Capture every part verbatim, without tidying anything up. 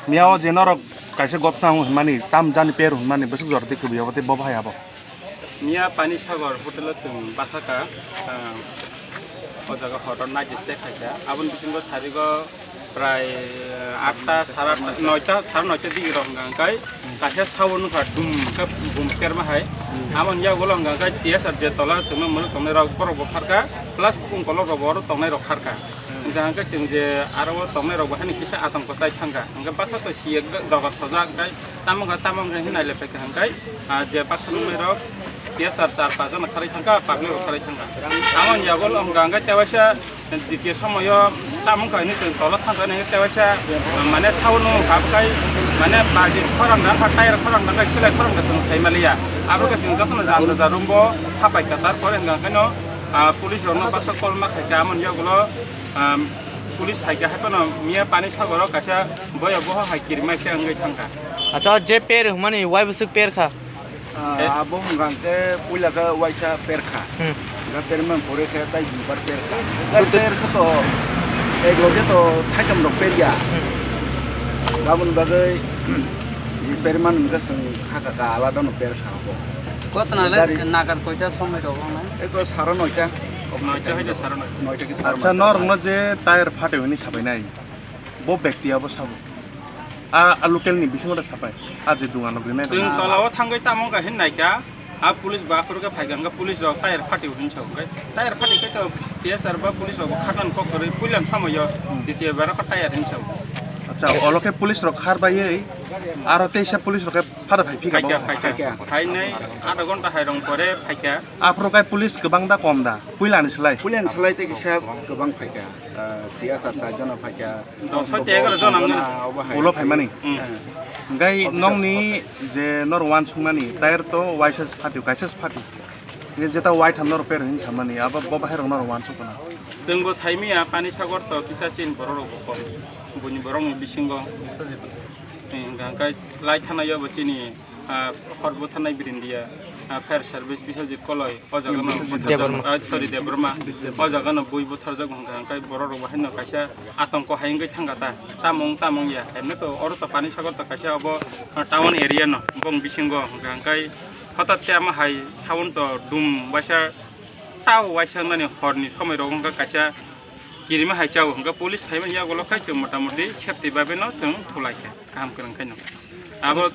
Miya o je norok kaisa gotna hwnmani, tam jani per hwnmani, bwswk jora tei kwbwi abo tei bo bahai abo. Miya Pani Sagar hotel o chwng bachakha, ah, o jaga hor o night stay khaikha. Aboni bisingo sarigo prai, ah, atta, sare atta, noita, sare noita digi rok hwnka hwnkhe kaisa sound wngkha dum khe bum kerma hai. Amoni yagulo hwnka hwnkhe T S R je tola chwngno mwnwi tongnai rok borok bo kharkha, plus bukung kolok rok bo oro tongnai rok kharkha. Hwnka hwnkhe chwng je aro o tongnai rok bo haino kisa atongko chai thangkha. Hwnka baksa to siyek dogar sojak hwnkai tamo wngkha tamo wngkha hinwi nailai phaikha hwnkai, ah, je baksa nungmai rok T S R char paanch jona kharwi thangkha, public rok kharwi thangkha. Amoni yagulo hwnka hwnkhe tewaisa ditiyo somoyo tamo wngkha hinwi chwng tolo thangkha hinwi tewaisa mane sound wngkha bwkhai mane bagi khorang da kha, tyre khorang da kha, silai khorang da chwng sai maliya. Abo khe chwng jotono jam da room bo hapai kha, tarpore hwnka hwnkhe no, ah, police rokno baksa call ma khaikha, amoni yagulo, ah, police phaikha, haiphano miya Pani Sagoro kaisa boya boho hai kirima kisa wngwi thangkha. Acha, o je per hwnmani, wai bwswk per kha? Ah, eh, abo hwnka hwnkhe puila khe waisa per kha. Hmm. Hwnka permani pore khe tai jumbar per kha. Hwnka per khe to ek loge to thaichom rok per ya. Hmm. Aboni bagwi permani hwnka chwng kha kha kha alada no per kha abo. Kotna le gari nagar koita somoi rok wngnai? Eko sare noita. Noita hai de sare noita. Noita ki sare noita. Acha, norokno je tyre phatwi hwnwi sabainai, bo bekti abo sabo? A, a local ni bisingo da sapai. A je dungan rok rinai. Chwng tolao thangwi tamo wngkha hin naikha. A police ba aphuru khe phaikha, hwnka police rok tyre phatwi hwnwi sa hwnkai. Tyre phatwi khe to T S R ba police rok khatang kok kwrwi puilan samoyo. Hmm. Ditiyo bara kha tyre hwnwi sa. Acha, olo khe police rok khar baiwi aro teisa police rok khe phada phai phika bo. Phaikha, phaikha. Phaikha. Phainai adha ghonta hai rong pore phaikha. Aphuru kai police kwbang da kom da? Puilani slai? Puilani slai tei kisa kwbang phaikha. Ah, T S R char jona phaikha. Dos soi tei egaroh jona wngya. Obo hai. Ulo phaimani? Hmm. Eh. Hwnkhe officer nokni je norok uansukmani, tyre to waisa se phatio, kaisa se phatio. Hwnkhe jeta uaitham norok per hwnwi samani, abo bo bahairok norok uansuk khna. Chwngbo saimanya Pani Sagor to kisa chini borok rokbo kom. Buini borokni bisingo. Hwnkhe lai thanaio bo chini ah, hor bwtharnai Birindia, ah, fire service Biswajit Koloi, o jaga no Biswajit Debbarma. Ah, sorry, Debbarma. O jaga no bui butharjak hwnkha, hwnkhe borok rok bo haino kaisa atongko hai wngwi thangkha ta, tamung tamung ya, hemne to oro to Pani Sagor to kaisa obo, ah, town area no, bong bisingo hwnkha, hwnkhe hotat khe ama hai sound to dum waisa, tao waisa nani horni somoi rok wngkha kaisa kirima hai chao, hwnkhe police phaimani yagulo khai chwng motamoti safety bai bai no chwng thulaikha. Kaham kwrwng khaino. Abo,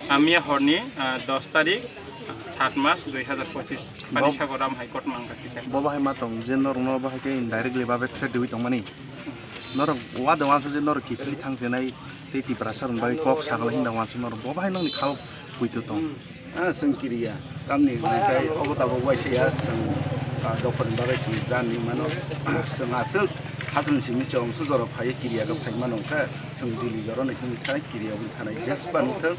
ah, miya horni, ah, dos tarik, ah, sat mas dui hazar pochis. Pani Sagor am hai kotma wngkha kisa. Bo bahai ma tong je norokno bahai khe indirectly babe threat riwi tongmani. Norok wade uansuk je norok kiphilwi thang chenai tei Tiprasa rokni bagwi kok sakla hinda uansuk norok bo bahai nokni khao puito tong. Ah, chwng kiriya. Tamni hwnkhai obo tabuk waisa ya, chwng, ah, dophani bagwi chwng jani mano. Chwng aswk hachal simi se omsu jora phaiwi kiriya khe phai mano khe, chwng Delhi jorano himwi thanai, kiriya wngwi thanai. Jespa wngthang,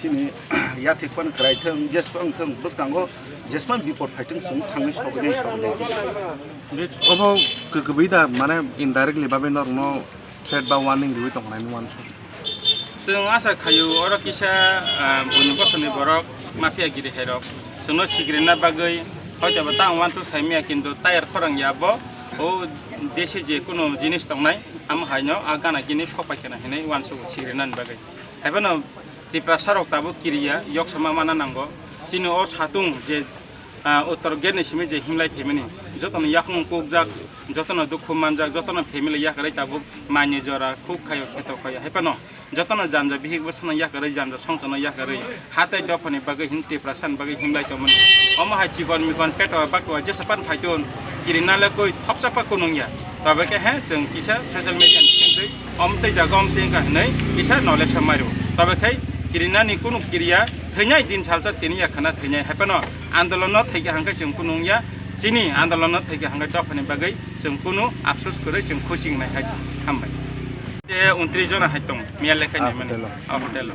chini yathek phano kwrai thang, jespa wngthang, bwskango jespa bipot phaithang, chwng thangwi sogwi sogwi. Obo kwbwi da, mane indirectly bagwi norokno threat ba warning riwi tongkha nai uansuk. Chwng asa khaio oro kisa, ah, buini bosongni borok mafia giri khairok chwngno sikirina bagwi hoitoba tang uansuk saimanya, kintu tayar khorang ya bo o desi je kunu jinis tongnai amo haino a gana gini sok pai kheno hinwi uansuk sikirinani bagwi. Haiphano Tiprasa rok tabuk kiriya, yoksama mana nango. Chini o satung je, ah, uttor gate ni simi je himlai phaimani, jotono yakung kukjak, jotono dukhu manjak, jotono family yakarwi tabuk maini jora khuk khaio, kheto khaio. Haiphano jotono janja bihik bwsano yakarwi, janja songchano yakarwi, hatai dophani bagwi hin Tiprasa ni bagwi himlai tongmani. Omo hai chikon mikon peto bakto jesa pan phaitun, kirina le koi thopsa pa kunung ya. Tobe khe he chwng kisa social media ni singtwi omtwi jaga omtwi wngkha hinwi kisa knowledge mairu. Tobe khai kirinani kunu kiriya thwinai din salsa tini ya khana thwinai. Haiphano andolon no thaikha hangkhe chwng kunu wngya. Chini andolon no thaikha hangkhe dophani bagwi chwng kunu afsus kwrwi chwng khusi wngnai hai se. Hambai. Te untris jona hai tong miya lekhai nai mani. Ah, hotel o. Ah, hotel o.